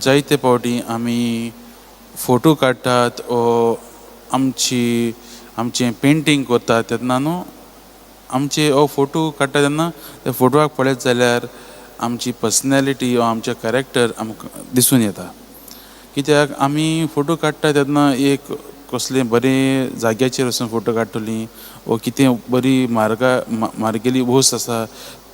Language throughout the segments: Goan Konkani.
जायते फावटी आमी फोटो काडटात ओ आमची आमचें पेंटींग करतात तेन्ना न्हू आमचे हो फोटो काडटा तेन्ना त्या फोटवाक पळयत जाल्यार आमची पर्सनेलिटी वा आमचें कॅरेक्टर आमकां दिसून येता. कित्याक आमी फोटो काडटा तेन्ना एक कसलें बरें जाग्याचेर वचून फोटो काडटलीं वो कितें बरी मार्गा मार्गेली वस्त आसा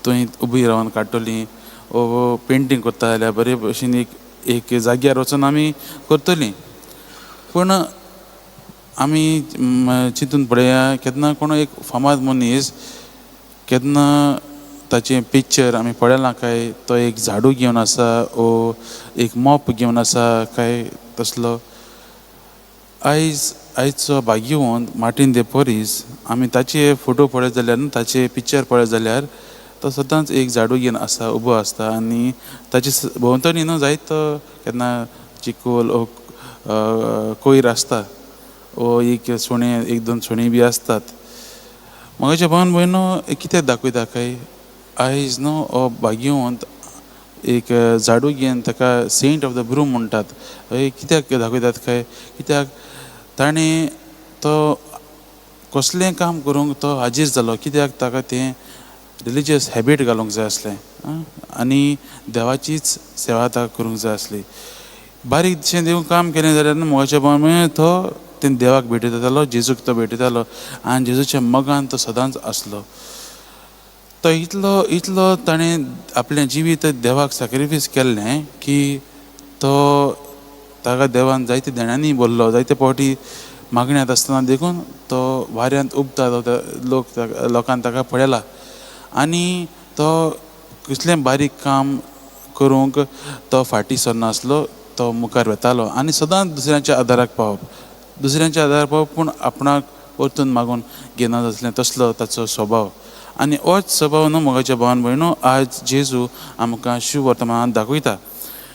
थंय उबी रावन काडटलीं वो पेंटींग करता जाल्यार बरे भशेन एक एक जाग्यार वचून आमी करतलीं. पूण आमी चिंतून पळया, केन्ना कोण एक फामाद मनीस केन्ना ताचें पिक्चर आमी पळयलां काय तो एक झाडू घेवन आसा ओ एक मोप घेवन आसा काय तसलो. आयज आयचो भाग्यवंत मार्टीन दे पोरीस आमी ताचे फोटो पळयत जाल्यार न्हू ताचे पिक्चर पळयत जाल्यार तो सदांच एक झाडू घेवन आसा, उबो आसता आनी ताचे भोंवतणी न्हू जायतो केन्ना चिकोल ओ कोयर आसता ओ एक सुणें एक दोन सुणीं बी आसतात. म्हज्या भावान भयणो कित्याक दाखयता काय आयज न्हू हो भाग्यवंत एक झाडू घेवन ताका सेंट ऑफ the broom म्हणटात. हय, कित्याक दाखयतात काय कित्याक ताणें तो कसलें काम करूंक तो हाजीर जालो, कित्याक ताका तें रिलीजियस हॅबीट घालूंक जाय आसलें आनी देवाचीच सेवा ताका करूंक जाय आसली. बारीकशें देव काम केलें जाल्यार न्हू मोगाच्या भावान तो तें देवाक भेटयतालो, जेजूक तो भेटयतालो आनी जेजूच्या मोगान तो सदांच आसलो. तो इतलो इतलो ताणें आपलें जिवीत देवाक सॅक्रिफायस केल्लें की तो ताका देवान जायते देण्यांनी भरलो. जायते फावटी मागण्यांत आसतना देखून तो वाऱ्यांत उबता तो लोक लोकान ताका पळयला आनी तो कसलें बारीक काम करूंक तो फाटीं सरनासलो, तो मुखार वेतालो आनी सदांच दुसऱ्यांच्या आदाराक पावप, दुसऱ्यांच्या आदाराक पावप पूण आपणाक परतून मागून घेना आसलें, तसलो ताचो स्वभाव. आनी होच स्वभाव न्हू मोगाच्या भावान भयणो आज जेजू आमकां शुभ वर्तमानान दाखयता.